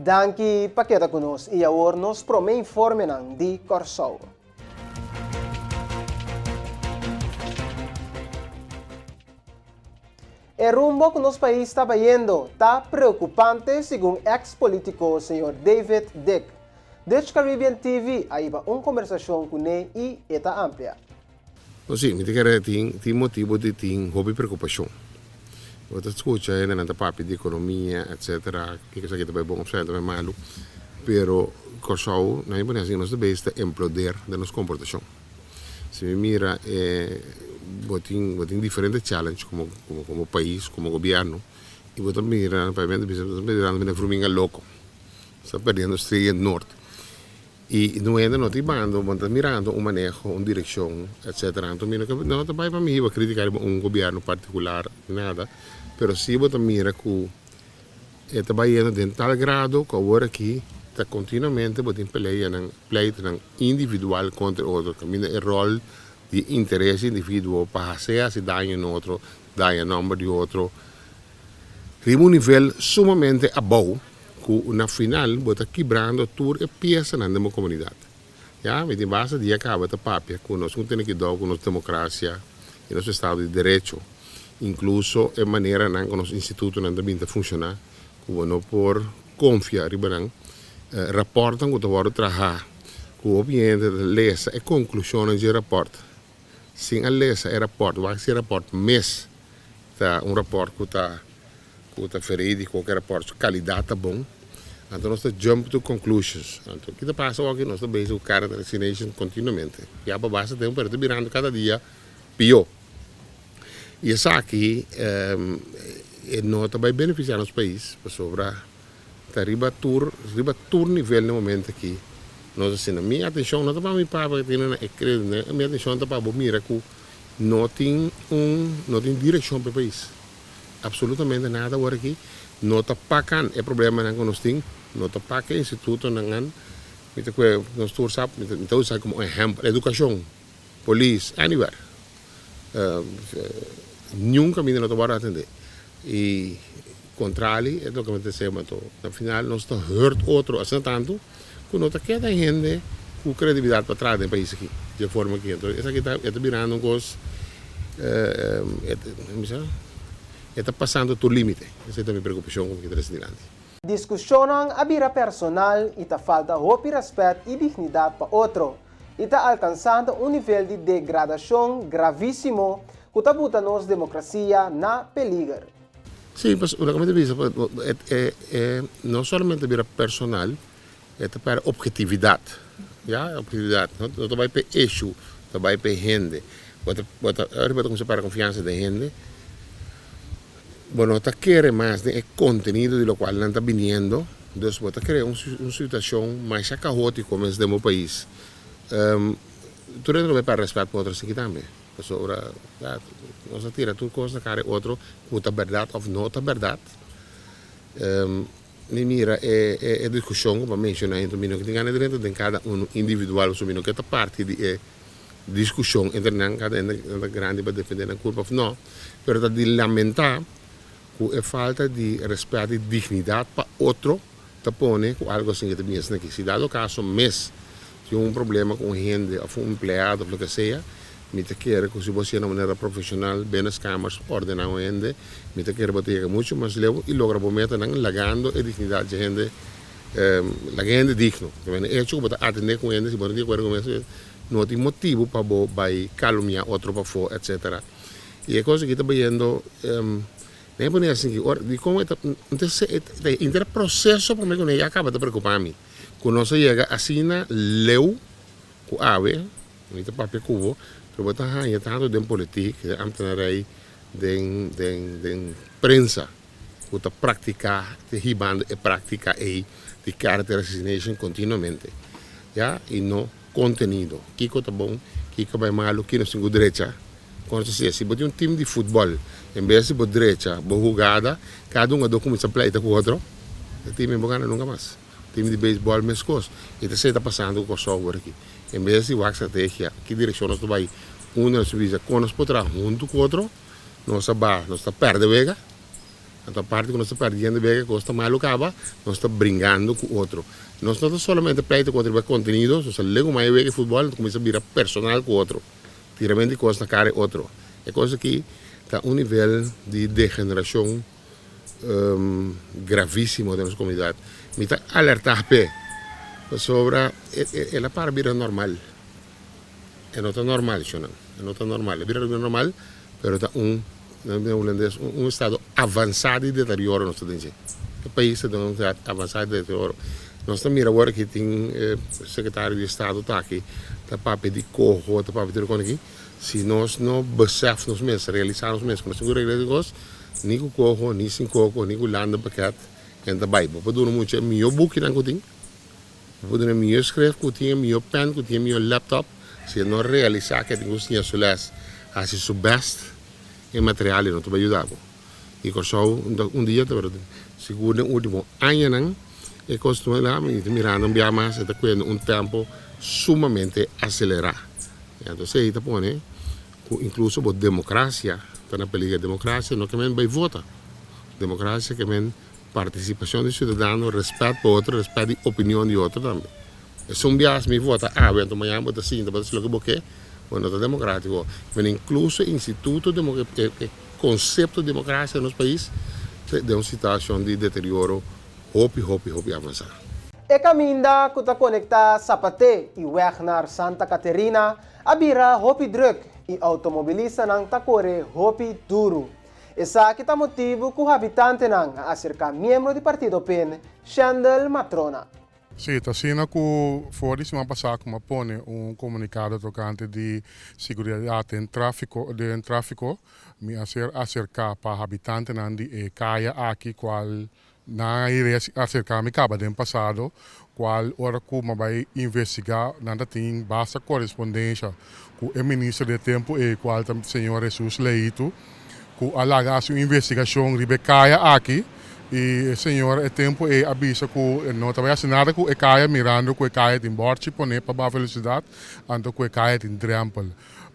Danki pa keda ku nos i awor nos promé informenan di Kòrsou. E rumbo ku nos pais ta bayendo ta preokupante segun eks polítiko señor David Dick. Dutch Caribbean TV a hiba un kombersashon kuné i e ta amplia. No si, mi ta kere tin tin motibu di tin hopi preokupashon. Bo ta skucha hendenan ta papia di ekonomia etsetera, kiko esaki ta bai bon òf esaki ta bai malu, pero Kòrsou na mi pone asin nos ta bezig ta emploder den nos komportashon. Si mi mira e bo tin bo tin diferente challenge komo komo komo pais, komo gobièrnu i bo ta mira pabia bo ta mirando mira vruminga loko, sa perdiendo stria nort. I no hende no ta hibando, bo no ta mirando un maneho, un direkshon, etsetera. Anto mi no ta bai pa mi hiba kritika riba un gobièrnu partikular ni nada, pero si bo ta mira ku e ta bayendo den tal grado ku awor aki ta kontinuamente bo tin peleanan, pleitonan individual kontra otro, kaminda e ròl di interes di individuo pa hasi hasi daño na otro, daña nòmber di otro, riba un nivel sumamente abou. Ku na final bo ta kibrando tur e piesanan den bo komunidat. Ya, mi tin basta dia kaba ta papia ku nos ku tene kidou ku nos demokrasia i nos estado di derecho, inkluso e maneranan ku nos institutonan ta bin ta funshoná, ku bo no por konfia riba nan. Rapòrtnan ku ta wòrdu trahá, ku hopi hende ta lesa e konklushonnan dje rapòrt, sin a lesa e rapòrt, wak si e rapòrt mes ta un rapòrt ku ta. Ku ta verídiko, ku e rapòrt su kalidat ta bon, anto nos ta jump to conclusions. Anto ki ta pasa awor aki nos ta bezig ku character assassination kontinuamente. Ya pa basta tempu pero ta birando kada dia pió. I esaki e no ta bai benefisiá nos pais pasobra ta riba tur riba tur nivel na e momento aki nos asina. Mi atenshon no ta pa mi papia ku tin na e kredo, mi atenshon ta pa bo mira ku no tin un no tin direkshon pa e pais. Absolutamente nada awor aki no ta pakan e problemanan ku nos tin, no ta paka e institutonan an, mi ta kue nos tur sa, mi ta usa komo ehèmpel edukashon, polis, anywhere. Niun kaminda no ta wòrdu atendé. I kontrali e loke mi ta sey anto na final nos ta hurt otro asina tantu ku no ta keda hende ku kredibilidat pa traha den e pais aki di e forma aki. Anto esaki ta e ta birando un kos e ta pasando tur limite. Esei ta mi preokupashon ku mi ke trese dilanti. Diskushonnan a bira personal i ta falta hopi rèspèt i dignidat pa otro i ta alkansando un nivel di degradashon gravísimo ku ta buta nos demokrasia na peliger. Sí, pasobra loke mi ta bisa e no solamente bira personal, e ta pèrdè objetividat, ya, objetividat, no ta bai p'e issue, ta bai p'e hende, bo ta bo ta ora bo ta kuminsá pèrdè konfiansa den hende, bo no ta kere mas den e kontenido di lokual nan ta biniendo, dus bo ta krea un un situashon masha kaótiko mes den bo pais. Tur hende lo bai pèrdè rèspèt pa otro esaki tambe. Pasobra ya nos a tira tur kos na kara e otro ku ta bèrdat òf no ta bèrdat. Mi mira e e diskushon ku bo a menshoná enton mi no ke tin gana drenta den kada unu individual pasobra mi no ke ta parti di e diskushon entre nan kada hende ta grandi pa defendé nan kurpa òf no. Pero ta di lamentá ku e falta di rèspèt i dignidat pa otro ta pone ku algu asin ke ta bin esaki. Si dado kaso mes tin un problema ku un hende òf un empleado òf loke sea, mi ta kere ku si bo hasié na manera profeshonal, binnenskamers ordená un hende, mi ta kere bo ta yega muchu mas leu i logra bo metanan lagando e dignidat dje hende, laga e hende digno. E echo ku bo ta atendé ku un hende si bo no tin akuerdo ku mes, no tin motibu pa bo bai kalumniá otro pafó etsetera. I e kos aki ta bayendo. Mi a pone asin ki ora dikon e ta inter proseso prome ku ya kaba ta preokupa mi ku nos a yega asina leu ku awe mi ta papia ku bo pero bo ta haña tantu den politik den ambtenarij den den den prensa ku ta praktika ta hibando e praktika ei di character assassination kontinuamente ya i no kontenido kiko ta bon kiko bai malu kiko nos tin ku drecha. Kon ta siña? Si bo tin un tim di futbòl, en bes di bo drecha bo hugada, kada un a do kuminsá pleita ku otro, e tim ei bo gana nunka mas. Tim di beisbòl meskos. I ta esei ta pasando ku Kòrsou awor aki. En bes di wak strategia, ki direkshon nos ta bai, unda nos ta bisa kon nos por traha huntu ku otro, nos a ba, nos ta pèrdè wega. Anto aparte ku nos ta perdiendo bek e kos ta malu kaba, nos ta bringando ku otro. Nos no ta solamente pleita ku otro riba e kontenido, nos ta legu mas e wega e futbòl, nos ta kuminsá bira personal ku otro, tiramento di kos na kara e otro. E kos aki ta un nivel di degenerashon gravísimo den nos komunidat. Mi ta alertá p'e, pasobra el a para bira normal. E no ta normal, shonnan. E no ta normal. E bira normal, pero ta un, nan den hulandes, un estado avansá di deterioro nos ta den dje. E pais ta den un estado avansá di deterioro. Nos ta mira awor aki tin e sekretario di estado ta aki, ta papia di koho, ta papia tur e kos aki. Si nos no besef nos mes, realisá nos mes ku nos tin ku regla e kos, ni ku koho, ni sin koko, ni ku landenpakket, e no ta bai. Bo por duna mucha e mihó bukinan ku tin. Bo por duna e mihó skref ku tin, e mihó pèn ku tin, e mihó laptop, si e no realisá ke tin ku siña su lès, hasi su bèst, e material ei no ta bai yuda bo. I Kòrsou un dia ta sigur den último añanan e kos ta mi ta mirando un bia mas e ta kuendo un tèmpo sumamente aselerá. Entonces ei ta pone ku inkluso bo demokrasia ta na peliger. Demokrasia no ke men bai vota, demokrasia ke men Partisipashon di siudadano, rèspèt pa otro, rèspèt di opinion di otro tambe. Esun bias mi vota awe anto mañana bo ta sinta bo ta hasi loke bo ke, bo no ta demokratiko. Men inkluso e instituto e konsepto di demokrasia den nos pais ta den un situashon di deterioro hopi hopi hopi avansá. E kaminda ku ta konektá Sapaté i Wegnar Santa Caterina a bira hopi drùk i outomobilistanan ta kore hopi duru. Esaki ta motibu ku habitantenan a aserká miembro di partido pin, Shendel Matrona. Sí, ta asina ku for di siman pasá ku mi a pone un komunikado tokante di siguridat den tráfiko den tráfiko, mi a ser aserká pa habitantenan di e kaya aki kual Nan a iri aserká mi kaba den pasado, kual ora ku mi a bai investigá nan ta tin basta korespondensha ku e minister di e tempu ei, kual ta señor Jesus Leito, ku a laga hasi un investigashon riba e kaya aki i e señor e tempu ei a bisa ku e no ta bai hasi nada ku e kaya mirando ku e kaya tin bòrchi poné pa baha velosidat anto ku e kaya tin drèmpel.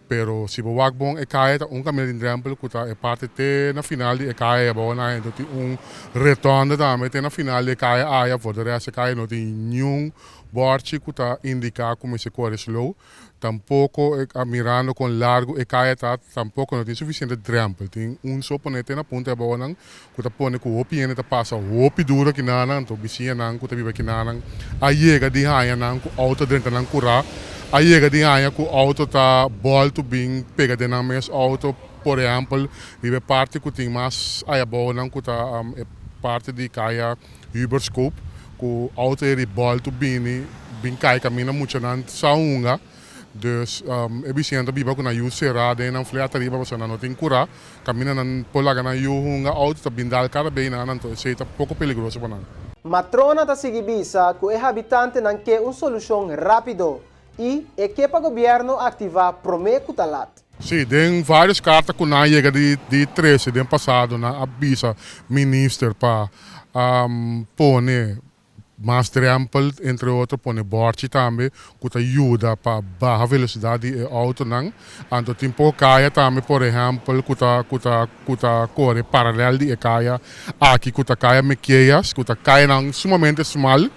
Pero si bo wak bon e kaya ta un kaminda di drempel ku ta e parti te na final di e kaya ya bo na ento tin un retonde tambe te na final di e kaya aya for de rest e kaya no tin niun bòrchi ku ta indiká ku mester kore slow tampoko mirando kon largu e kaya ta tampoko no tin sufisiente drempel tin un so pone te na punta ya bo nan ku ta pone ku hopi hende ta pasa hopi duro kinanan, anto bisiñanan ku ta biba kinanan a yega di haña nan ku outo drenta nan kurá, a yega di haña ku outo ta bòltu bin pega den nan mes outo, por ehèmpel riba e parti ku tin mas ayabounan ku ta e parti di kaya Huberskoop ku outo e di bòltu bini bin kai kaminda muchanan sa hunga. Dus e bisiñanan ta biba ku nan yu será den nan flat ariba pasobra nan no tin kurá. Kaminda nan por laga nan yu hunga outo ta bin dal kada bei nan, anto esei ta poko peligroso pa nan. Matrona ta sigui bisa ku e habitantenan ke un solushon rápido i e ke pa gobièrnu aktivá promé ku ta lat. Sí, den vários karta ku nan a yega di trese den pasado nan a bisa minister pa pone Mas drempel, entre otro pone bòrchi tambe ku ta yuda pa baha velosidat di e outonan. Anto tin poko kaya tambe, por ehèmpel, ku ta ku ta ku ta kore paralèl di e kaya aki ku ta kaya Mekias, ku ta kayanan sumamente smal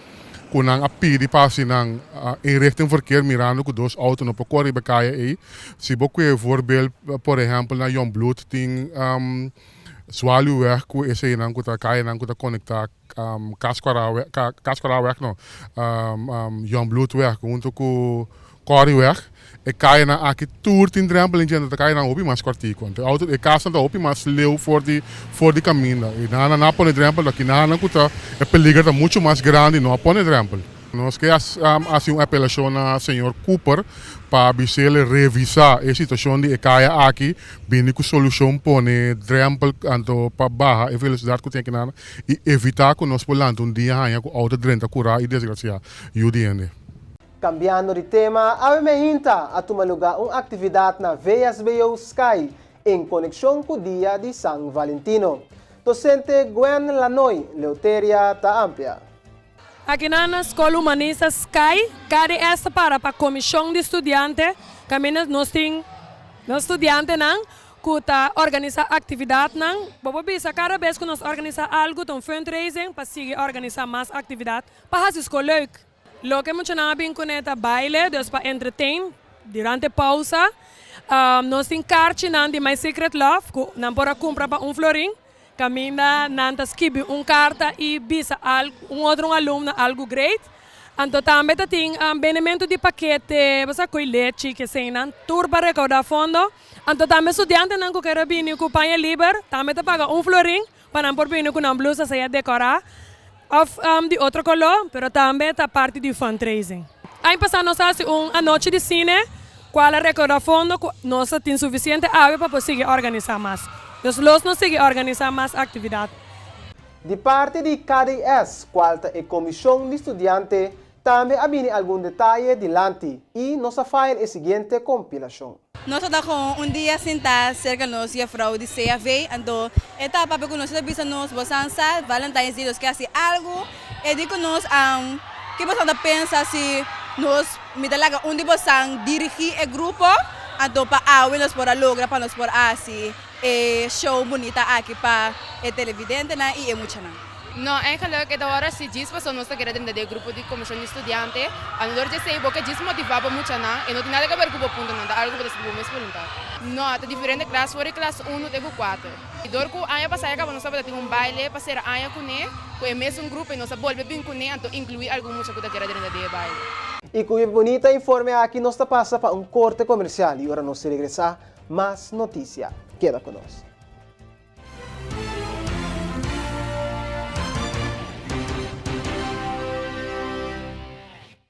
ku nan a pidi pa hasi nan inrichtingverkeer mirando ku dos outo no por kore riba e kaya ei. Si bo kue voorbeeld, por ehèmpel, na Jongbloed tin Zwaluweg ku eseinan ku ta kayanan ku ta konektá. Kaskwaraweg no, Jongbloedweg hunto ku Corrieweg, e kayanan aki tur tin drempel den dje, ta kayanan hopi mas kòrtiku. Anto e outo, e kasnan ta hopi mas leu for di for di kaminda i nan nan a pone drempel aki nan ku ta e peliger ta muchu mas grandi no a pone drempel. Nos ke hasi un apelashon na señor Cooper pa bis'el revisá e situashon di e kaya aki, bini ku solushon pone drempel anto pa baha e velosidat ku tin akinan i evitá ku nos por lanta un dia haña ku outo drenta kurá i desgrasiá yu di hende. Kambiando di tema, awe meinta a tuma lugá un aktividat na VSBO Sky en konekshon ku Dia di San Valentino. Dosente Gwen Lanoy Leuteria ta amplia. Akinan na Skol Humanista Sky, KDS ta para pa Komishon di Studiante, kaminda nos tin nos studiantenan. ku ta organisá aktividatnan. Bo por bisa kada bes ku nos organisá algu ta un fundraising pa sigui organisá mas aktividat pa hasi skol leuk. Loke muchanan a bin kuné ta baile, dus pa entertain durante pausa. Nos tin karchinan di My Secret Love ku nan por a kumpra pa un florin. Kaminda nan ta skibi un karta i bisa un otro un alumno algu great. Anto tambe ta tin bendementu di pakete, bo sa koe lechi, keseinan, tur pa rekoudá fondo. Anto tambe studiantenan ku kere bini ku paña liber tambe ta paga un florin pa nan por bini ku nan blusa sea dekorá òf di otro koló, pero tambe ta parti di fundraising. Aña pasá nos a hasi un anochi di sine kual a rekoudá fondo ku nos a tin sufisiente awe pa por sigui organisá mas. Dus los nos sigui organisá mas aktividat. Di parti di KDS, kual ta e Komishon di Studiante, tambe a bini algun detaye dilanti i nos a file e siguiente kompilashon. Nos a ta con un dia sinta cerca nos juffrouw di CAV, anto e ta papia cu nos, e ta bisa nos, Bosan sa, Valentine's Day nos ke haci algo, e di cu nos, ke bosan ta pensa si nos, mi ta laga un di bosan dirigi e grupo, anto pa awe nos por a logra pa nos por haci e show bunita aki pa e televidentenan y e muchanan. No, eigenlijk e ta wòrdu hasi djis pasobra nos ta kere drenta den e grupo di komishon di studiante. Anto dor di esei bo ke djis motivá bo muchanan e no tin nada ke ber ku bo puntonan, ta algu ku bo ta hasi di bo mes boluntat. No, ta diferente klas for di klas unu te ku kuater. I dor ku aña pasá ya kaba nos tabata tin un baile pa sera aña kuné ku e mesun grupo i nos a bolbe bin kuné anto inkluí algun mucha ku ta kere drenta den e baile. I ku e bunita informe aki nos ta pasa pa un korte komersial i ora nos regresá mas notisia. Keda ku nos.